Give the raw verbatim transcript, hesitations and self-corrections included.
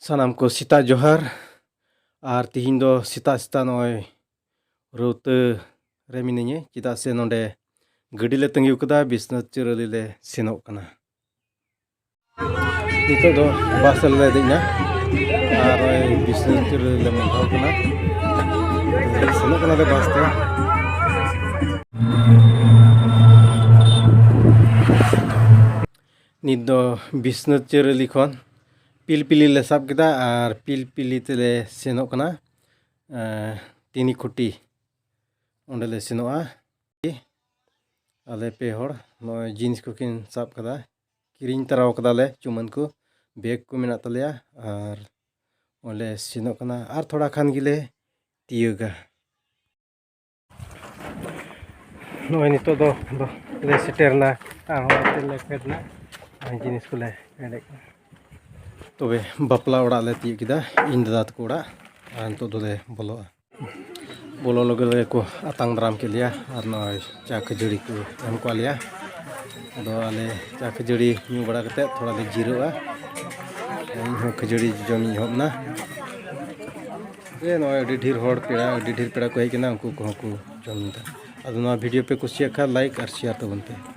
ᱥᱟᱱᱟᱢ ᱠᱚ ᱥᱮᱛᱟᱜ ᱡᱚᱦᱟᱨ᱾ ᱟᱨ ᱛᱤᱦᱤᱧ ᱫᱚ ᱥᱮᱛᱟᱜ ᱥᱮᱛᱟᱜ ᱱᱚᱜᱼᱚᱭ ᱨᱟᱹᱣᱛᱟᱹ ᱨᱮ ᱢᱤᱱᱟᱹᱧᱟ, ᱪᱮᱫᱟᱜ ᱥᱮ ᱱᱚᱰᱮ ᱜᱟᱹᱰᱤ ᱞᱮ ᱛᱟᱺᱜᱤ ᱟᱠᱟᱫᱟ ᱵᱤᱥᱱᱟᱹᱛ ᱪᱟᱹᱨᱟᱹᱞᱤ ᱞᱮ ᱥᱮᱱᱚᱜ ᱠᱟᱱᱟ᱾ ᱱᱤᱛᱚᱜ ᱫᱚ ᱵᱟᱥ ᱨᱮᱞᱮ ᱫᱮᱡ ᱮᱱᱟ ᱟᱨ ᱱᱚᱜᱼᱚᱭ ᱵᱤᱥᱱᱟᱹᱛ ᱪᱟᱹᱨᱟᱹᱞᱤ ᱞᱮ ᱢᱚᱦᱰᱟᱣ ᱠᱟᱱᱟ᱾ ᱥᱮᱱᱚᱜ ᱠᱟᱱᱟᱞᱮ ᱵᱟᱥ ᱛᱮ᱾ ᱱᱤᱛ ᱫᱚ ᱵᱤᱥᱱᱟᱹᱛ ᱪᱟᱹᱨᱟᱹᱞᱤ ᱠᱷᱚᱱ ᱯᱤᱞᱯᱤᱞᱤ ᱞᱮ ᱥᱟᱵ ᱠᱮᱫᱟ ᱟᱨ ᱯᱤᱞᱯᱤᱞᱤ ᱛᱮᱞᱮ ᱥᱮᱱᱚᱜ ᱠᱟᱱᱟ᱾ ᱮᱸ, ᱛᱤᱱᱤᱠᱷᱩᱴᱤ ᱚᱸᱰᱮ ᱞᱮ ᱥᱮᱱᱚᱜᱼᱟ᱾ ᱟᱞᱮ ᱯᱮ ᱦᱚᱲ ᱱᱚᱜᱼᱚᱭ ᱡᱤᱱᱤᱥ ᱠᱚᱠᱤᱱ ᱥᱟᱵ ᱠᱟᱫᱟ, ᱠᱤᱨᱤᱧ ᱛᱟᱨᱟᱣ ᱠᱟᱫᱟᱞᱮ ᱪᱩᱢᱟᱹᱱ ᱠᱚ, ᱵᱮᱜᱽ ᱠᱚ ᱢᱮᱱᱟᱜ ᱛᱟᱞᱮᱭᱟ ᱟᱨ ᱚᱸᱰᱮ ᱥᱮᱱᱚᱜ ᱠᱟᱱᱟ᱾ ᱟᱨ ᱛᱷᱚᱲᱟ ᱠᱷᱟᱱ ᱜᱮᱞᱮ ᱛᱤᱭᱟᱹᱜᱟ᱾ ᱱᱚᱜᱼᱚᱭ ᱱᱤᱛᱚᱜ ᱫᱚ, ᱫᱚ ᱞᱮ ᱥᱮᱴᱮᱨ ᱮᱱᱟ, ᱟᱨᱦᱚᱸ ᱦᱳᱴᱮᱞ ᱞᱮ ᱯᱷᱮᱰ ᱮᱱᱟ, ᱟᱨ ᱡᱤᱱᱤᱥ ᱠᱚᱞᱮ ᱮᱰᱮᱫ ᱠᱟᱱᱟ᱾ ᱛᱚᱵᱮ ᱵᱟᱯᱞᱟ ᱚᱲᱟᱜ ᱞᱮ ᱛᱤᱭᱳᱜ ᱠᱮᱫᱟ, ᱤᱧ ᱫᱟᱫᱟ ᱛᱟᱠᱚ ᱚᱲᱟᱜ, ᱟᱨ ᱱᱤᱛᱚᱜ ᱫᱚᱞᱮ ᱵᱚᱞᱚᱜᱼᱟ᱾ ᱵᱚᱞᱚ ᱞᱟᱹᱜᱤᱫ ᱞᱮ ᱠᱚ ᱟᱛᱟᱝ ᱫᱟᱨᱟᱢ ᱠᱮᱫ ᱞᱮᱭᱟ ᱟᱨ ᱱᱚᱜᱼᱚᱭ ᱪᱟ ᱠᱷᱟᱹᱡᱟᱹᱲᱤ ᱠᱚ ᱮᱢ ᱠᱟᱜ ᱞᱮᱭᱟ᱾ ᱟᱫᱚ ᱟᱞᱮ ᱪᱟ ᱠᱷᱟᱹᱡᱟᱹᱲᱤ ᱧᱩ ᱵᱟᱲᱟ ᱠᱟᱛᱮᱫ ᱛᱷᱚᱲᱟ ᱞᱮ ᱡᱤᱨᱟᱹᱜᱼᱟ᱾ ᱤᱧ ᱦᱚᱸ ᱠᱷᱟᱹᱡᱟᱹᱲᱤ ᱡᱚᱢ ᱤᱧ ᱮᱦᱚᱵ ᱮᱱᱟ᱾ ᱡᱮ ᱱᱚᱜᱼᱚᱭ ᱟᱹᱰᱤ ᱰᱷᱮᱨ ᱦᱚᱲ ᱯᱮᱲᱟ, ᱟᱹᱰᱤ ᱰᱷᱮᱨ ᱯᱮᱲᱟ ᱠᱚ ᱦᱮᱡ ᱠᱟᱱᱟ, ᱩᱱᱠᱩ ᱠᱚᱦᱚᱸ ᱠᱚ ᱡᱚᱢ ᱮᱫᱟ᱾ ᱟᱫᱚ ᱱᱚᱣᱟ ᱵᱷᱤᱰᱤᱭᱳ ᱯᱮ ᱠᱩᱥᱤᱭᱟᱜ ᱠᱷᱟᱱ ᱞᱟᱭᱤᱠ ᱟᱨ ᱥᱮᱭᱟᱨ ᱛᱟᱵᱚᱱ ᱯᱮ᱾